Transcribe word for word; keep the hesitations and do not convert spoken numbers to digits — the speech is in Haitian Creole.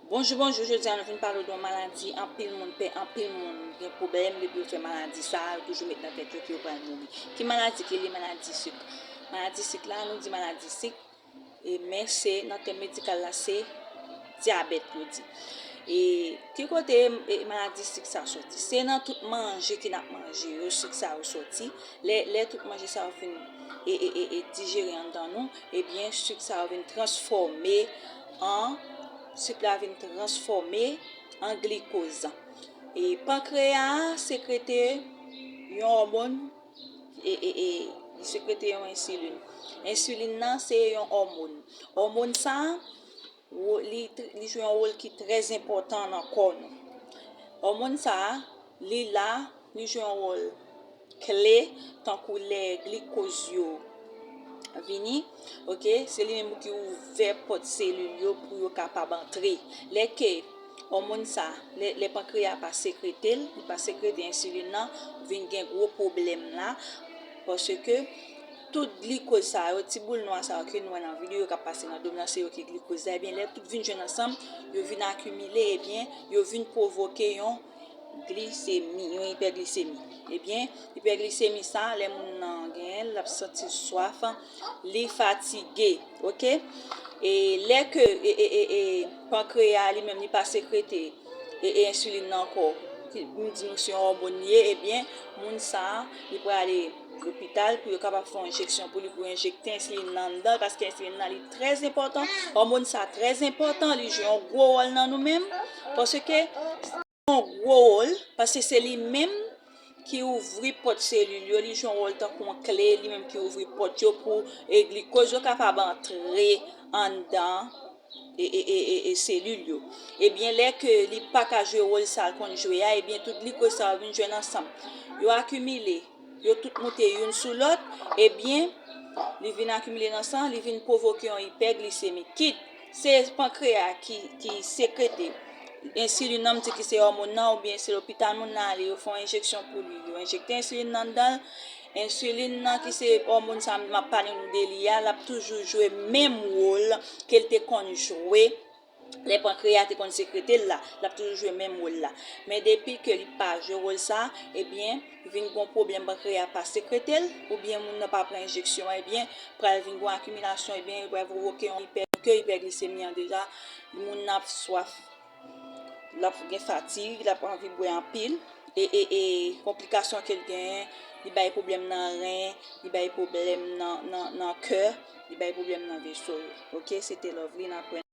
Bonjou, bonjou, jodi a nou vin pale w de yon maladi anpil moun pè, anpil moun gen pwoblèm depi yo fè maladi sa a, yo toujou met nan tèt yo ke yo pral mouri. Ki maladi ki li? Maladi sik. Maladi sik la, nou di maladi sik, e, men se nan tèm medikal la, se dyabèt yo di. E ki kote, e, maladi sik sa soti? Se nan tout manje ke n ap manje yo, sik sa yo soti. Lè, lè tout manje sa yo fin, e, e, e, e dijere anndan nou, ebyen, sik sa yo vin transfòme an, sik la vin transfòme an glikoz. E pankreya a sekrete yon òmòn, e, e, e, li sekrete yon ensilin. Ensilin nan se yon òmòn. Òmòn sa a, wo-, li tr-, li jwe yon wòl ki trè enpòtan nan kò nou. Òmòn sa a, li la, li jwe yon wòl kle, tankou lè glikoz yo vini, oke, se li menm ki ouvè pòt selil yo pou yo kapab antre. Lè ke òmòn sa, lè, lè pankreya pa sekrete l, li pa sekrete ensilin nan, vin gen gwo pwoblèm la, paske tout glikoz sa yo, ti boul nwa sa yo ke nou wè nan videyo k ap pase nan do m nan, se yo ki glikoz la. Ebyen, lè tout vin jwenn ansanm, yo vin akimile, ebyen, yo vin pwovoke yon glisemi, yon ipèglisemi. Ebyen, ipèglisemi sa, lè moun nan genyen l, l ap santi l swaf, li fatige, oke? E lè ke, e, e, e, e, pankreya li menm li pa sekrete, e, e, ensilin nan ankò, ki, m di nou se yon òmòn li ye, ebyen, moun sa a, li prale lopital pou yo kapab fè yon enjeksyon pou li, pou yo enjekte ensilin nan anndan, paske ensilin nan li trè enpòtan, òmòn sa trè enpòtan, li jwe yon gwo wòl nan nou menm, paske yon gwo wòl, paske se li menm ki ouvri pòt selil yo, li jwe yon wòl tankou yon kle, li menm ki ouvri pòt yo pou, e, glikoz yo kapab antre anndan, e, e, e, e, e selil yo. Ebyen, lè ke li pa ka jwe wòl sa l konn jwe a, ebyen, tout glikoz sa yo vin jwenn ansanm. Yo akimile, yo tout moute youn sou lòt, ebyen, li vin akimile nan san, li vin pwovoke yon ipèglisemi. Kit se pankreya ki, ki sekrete ensilin nan, m di ki se òmòn nan, oubyen se lopital moun nan ale, yo fè yon enjeksyon pou li, yo enjekte ensilin nan anndan l, ensilin nan ki se òmòn sa m ap pale nou de li a, l ap toujou jwe menm wòl ke l te konn jwe lè pankreya te konn sekrete l la, l ap toujou jwe menm wòl la. Men depi ke li pa jwe wòl sa, ebyen, vin gon pwoblèm, pankreya pa sekrete l, oubyen moun nan pa pran enjeksyon an, ebyen, pral vin gon akimilasyon, ebyen, li pral pwovoke yon ipè-, ke ipèglisemi an deja, moun nan ap swaf, l ap gen fatig, l ap anvi bwè anpil, e, e, e konplikasyon ke l genyen, li bay pwoblèm nan ren, li bay pwoblèm nan, nan, nan kè, li bay pwoblèm nan veso yo. Oke, se te Loveline, n ap wè.